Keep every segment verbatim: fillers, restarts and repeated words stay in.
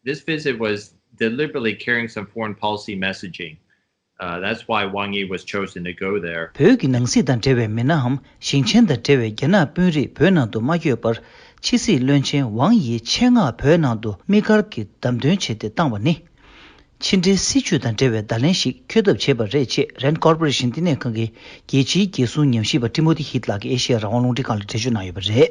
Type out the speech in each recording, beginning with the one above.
This visit was deliberately carrying some foreign policy messaging. Uh, that's why Wang Yi was chosen to go there. བོད་ཀྱི་ནང་སྲིད་དང་འབྲེལ་བའི་མི་སྣའམ་ཞིང་ཆེན་དང་འབྲེལ་བའི་རྒྱ་ནག་དཔོན་རིགས་བོད་ནང་དུ་མ་བསྐྱོད་པར་ཕྱི་སྲིད་བློན་ཆེན་ཝང་ཡི་ཆེད་མངགས་བོད་ནང་དུ་དམིགས་བཀར་གྱིས་བདམས་ཐོན་བྱས་ཏེ་བཏང་བ་ནི། ཕྱི་འབྲེལ་སྲིད་ཇུས་དང་འབྲེལ་བའི་བརྡ་ལན་ཞིག་འཁྱོལ་ཐབས་བྱས་པ་རེད་ཅེས་རན་ཀོར་པོ་རེ་ཤན་བསྟི་གནས་ཁང་གི་རྒྱལ་སྤྱིའི་རྒྱལ་སྲུང་ཉམས་ཞིབ་པ་ཊི་མོ་ཐི་ཧིད་ལགས་ཀྱིས་ཨེ་ཤེ་ཡ་རང་དབང་རླུང་འཕྲིན་ཁང་ལ་འགྲེལ་བརྗོད་གནང་ཡོད་པ་རེད།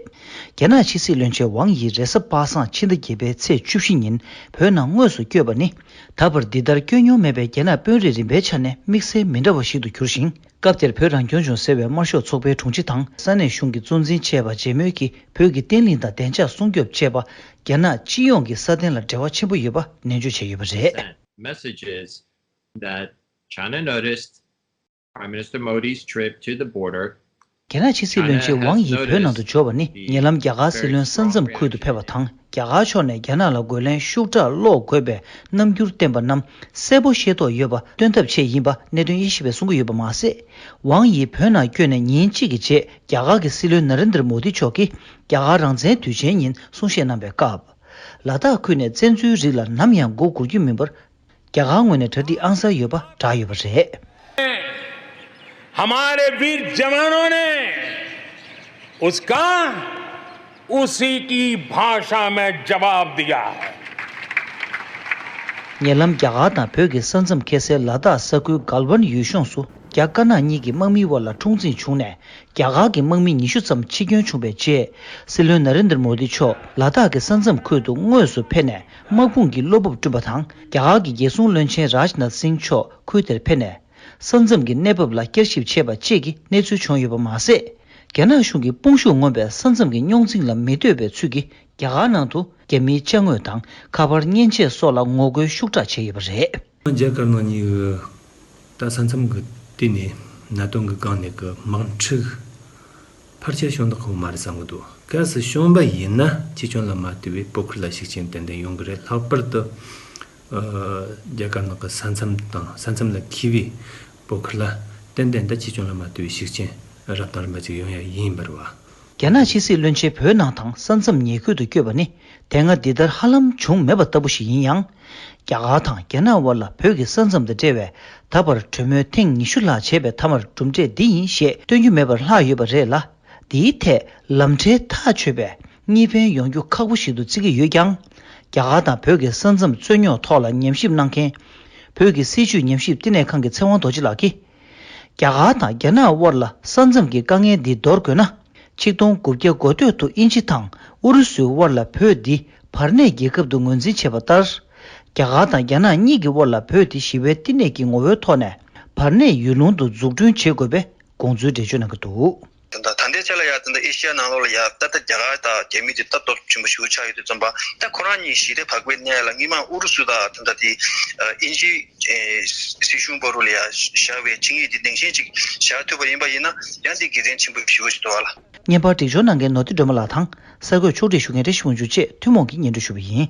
རྒྱ་ནག་ཕྱི་སྲིད་བློན་ཆེན་ཝང་ཡི་རེས་གཟའ་པ་སངས་ཕྱི་ཟླ་བརྒྱད་པའི་ཚེས་བཅུ་བཞི་ཉིན་བོད་ནང་དངོས་སུ་བསྐྱོད་པ་ནི། ད་བར་འདི་ལྟར་བསྐྱོད་མྱོང་མེད་པའི་རྒྱ་ནག་དཔོན་རིགས་རིམ་པའི་ཆ་ནས་དམིགས་བསལ་མི་འདྲ་བ་ཞིག་ཏུ་གྱུར་ཞིང་། སྐབས་དེར་བོད་རང་སྐྱོང་ལྗོངས་ཟེར་བའི་དམར་ཤོག་ཚོགས་པའི་དྲུང་ཆེ་དང་ས་གནས་གཞུང་གི་གཙོ་འཛིན་བཅས་པ་མཇལ་མོལ་གྱིས་བོད་ཀྱི་བརྟན་ལྷིང་དང་བདེ་འཇགས་སྲུང་སྐྱོབ་བཅས་པ་རྒྱ་ནག་སྤྱི་ཡོངས་ཀྱི་སྲ་བརྟན་ལ་འབྲེལ་བ་ཆེན་པོ་ཡོད་པ་ནན་བརྗོད་བྱས་ཡོད་པ་རེད། Message is that China noticed Prime Minister Modi's trip to the border. རྒྱ་ནག་ཕྱི་སྲིད་བློན་ཆེན་ཝང་ཡི་བོད་ནང་དུ་འབྱོར་བ་ནི་ཉེ་ལམ་རྒྱ་གར་སྲིད་བློན་ས་མཚམས་ཁུལ་དུ་ཕེབས་པ་དང་རྒྱ་གར་ཕྱོགས་ནས་རྒྱ་ནག་ལ་རྒོལ་ལན་ཤུགས་དྲག་སློག་དགོས་པའི་རྣམ་འགྱུར་བསྟན་པ་རྣམས་གསལ་པོ་ཤེས་རྟོགས་ཡོད་པ་སྟོན་ཐབས་ཆེད་ཡིན་པ་གནད་དོན་དབྱེ་ཞིབ་པས་གསུང་གི་ཡོད་པ་མ་ཟད། ཝང་ཡི་བོད་ནང་བསྐྱོད་ནས་ཉིན་གཅིག་གི་རྗེས་རྒྱ་གར་གྱི་སྲིད་བློན་ན་རེན་དར་མོ་དི་མཆོག་གིས་རྒྱ་གར་རང་བཙན་དུས་ཆེན་ཉིན་གསུང་བཤད་གནང་བའི་སྐབས། ལ་དྭགས་ཁུལ་ནས་བཙན་འཛུལ་རིགས་ལ་ནམ་ཡང་མགོ་སྒུར་རྒྱུ་མིན་པར། རྒྱ་གར་ངོས་ནས་གྲ་སྒྲིག་ཨང་གསར་ཡོད་པ་བསྒྲགས་ཡོད་པ་རེད། हमारे वीर जवानों ने उसका उसी की भाषा में जवाब दिया। ཉེ་ལམ་རྒྱ་གར་དང་བོད་ཀྱི་ས་མཚམས་འཁེལ་སའི་ལ་དྭགས་ས་ཁུལ་གལ་ཝན་ཡུལ་ལྗོངས་སུ་རྒྱ་དཀར་ནག་གཉིས་ཀྱི་དམག་མིའི་དབར་ལ་འཁྲུག་འཛིང་བྱུང་ནས། རྒྱ་གར་གྱི་དམག་མི་ཉི་ཤུ་ཙམ་འཆི་སྐྱོན་བྱུང་བའི་རྗེས། སྲིད་བློན་ན་རེན་དར་མོ་དི་མཆོག་ལ་དྭགས་ཀྱི་ས་མཚམས་ཁུལ་དུ་དངོས་སུ་ཕེབས་ནས་དམག་དཔུང་གི་བློ་སྤོབས་བསྐྲུན་པ་དང་། རྒྱ་གར་གྱི་རྒྱལ་སྲུང་བློན་ཆེན་རཱཇ་ནཱཐ་སིང་མཆོག་ཁུལ་དེར་ཕེབས་ནས། ས་མཚམས་ཀྱི་གནས་བབ་ལ་བསྐྱར་ཞིབ་བྱས་པ་བཅས་ཀྱི་གནས་ཚུལ་བྱུང་ཡོད་པ་མ་ཟད། རྒྱ་ནག་གཞུང་གི་དཔུང་ཤུགས་ངོམ་པའི་ས་མཚམས་ཀྱི་རྙོག་འཛིང་ལ་མི་ལྟོས་པའི་ཚུལ་གྱིས་རྒྱ་གར་ནང་དུ་རྒྱ་མིའི་ཅ་དངོས་དང་ཁ་པར་མཉེན་ཆས་སོགས་ལ་ངོ་རྒོལ་ཤུགས་དྲག་བྱས་ཡོད་པ་རེད། རྒྱ་དཀར་ནག་གཉིས་ཀྱི་ད་ས་མཚམས་ཀྱི་དེ་ནས་གནད་དོན་གྱི་སྒང་ནས་ཀྱི་དམག་འཁྲུག་ཕལ་ཆེར་བྱུང་བཏང་ཁོ་མ་རེད་བསམ་གྱི་འདུག་གལ་སྲིད་བྱུང་བ་ཡིན་ན་ཅི་བྱུང་ལ་མ་ལྟོས་པའི་བོད་ཁུལ་ལ་ཤུགས་རྐྱེན་ཏན་ཏན་ཡོང་གི་རེད། ལྷག་པར་དུ་རྒྱ་དཀར་ནག་གི་ས་མཚམས་དང་ས་མཚམས་ལ་འཁེལ་བའི་བོད་ཁུལ་ལ་ཏན་ཏན་ད་ཅི་བྱུང་ལ་མ་ལྟོས་པའི་ཤུགས་རྐྱེན་རབ་དང་རིམ་པ་ཅིག་ཡོང་ཡ་ཡིན་པ་རེད་བ། རྒྱ་ནག་ཕྱི་སྲིད་བློན་ཆེན་བོད་ནང་དང་ས་མཚམས་ཉེ་ཁུལ་དུ་བསྐྱོད་པ་ནི་དེ་སྔ་འདི་ལྟར་ཧ་ལམ་བྱུང་མེད་པ་ལྟ་བུ་ཞིག་ཡིན་ཡང་། རྒྱ་གར་དང་རྒྱ་ནག་དབར་ལ་བོད་ཀྱི་ས་མཚམས་དང་འབྲེལ་བའི་ད་བར་གྲོས་མོལ་ཐེངས་ཉི་ཤུ་ལྷག་བྱས་པའི་མཐའ་མར་གྲུབ་འབྲས་འདི་ཡིན་ཞེས་སྟོན་རྒྱུ་མེད་པར་ལྷག་ཡོད་པ་རེད་ལ། འདིའི་ཐད་ལམ་ཁྲལ་ཐག་ཆོད་པའི་གཉིས་ཕན་ཡོང་རྒྱུ་ཁག་པོ་ཞིག་ཏུ་བརྩི་གི་ཡོད་ཀྱང་། རྒྱ་གར་དང་བོད་ཀྱི་ས་མཚམས་རྩོད་རྙོག་ཐོག་ལ་ཉམས་ཞིབ་གནང་མཁན། བོད་ཀྱི་སྲིད་བྱུས་ཉམས་ཞིབ་བསྟི་གནས་ཁང་གི་ཚེ་དབང་རྡོ་རྗེ་ལགས་ཀྱིས། རྒྱ་གར་དང་རྒྱ་ནག་དབར་ལ་ས་མཚམས་ཀྱི་དཀའ་ངལ་འདི་འདོར་དགོས་ན། ཆིག་སྟོང་དགུ་བརྒྱ་འགོ་སྟོད་དུ་དབྱིན་ཇི་དང་ཨུ་རུ་སུའི་དབར་ལ་བོད་འདི་བར་གནས་རྒྱལ་ཁབ་ཏུ་ངོས་འཛིན་བྱས་པ་ལྟར། རྒྱ་གར་དང་རྒྱ་ནག་གཉིས་ཀྱི་དབར་ལ་བོད་འདི་ཞི་བའི་བསྟི་གནས་ཀྱི་ངོ་བོའི་ཐོག་ནས་བར་གནས་ཡུལ་ལུང་དུ་འཛུགས་སྐྲུན་བྱེད་དགོས་པའི་དགོངས་ཚུལ་འགྲེལ་བརྗོད་གནང་གི་འདུག་ད་ལྟ་ད་ལྟའི་ཆ་ལ་ཡ་ད་ལྟ་ཨེ་ཤི་ཡ་ནང་ལོགས་ལ་ཡ་ད་ལྟ་རྒྱ་གར་དང་རྒྱ་མི་དེ་ད་སྟོབས་ཆེན་པོ་ཞིག་ཆགས་ཡོད་དུས་ཙམ་པ་ད་ཁོ་རང་གཉིས་ཞི་བདེ་བག་ཕེབས་གནས་ལ་སྔོན་མ་ཨུ་རུ་སུ་དང་ད་ལྟ་དེ་དབྱིན་ཇི་སྲིད་གཞུང་བར་ལ་ཡ་བཞག་པའི་ཆིངས་ཡིག་དེ་ནང་བཞིན་ཅིག་བཞག་ཐུབ་པ་ཡིན་པ་ཡིན་ན་ཡང་དེ་དགེ་མཚན་ཆེན་པོ་ཞིག་ཞུ་བ་ཞིག་འདུག་བ་ལ། བརྙན་པར་སྒྲིག་སྦྱོར་གནང་མཁན་ནོར་ཐི་སྒྲོལ་མ་ལགས་དང་གསར་འགོད་ཕྱོགས་སྒྲིག་ཞུ་མཁན་བཀྲ་ཤིས་དབང་ཕྱུག་བཅས་ཐུན་མོང་གིས་སྙན་སྒྲོན་ཞུས་པ་ཡིན།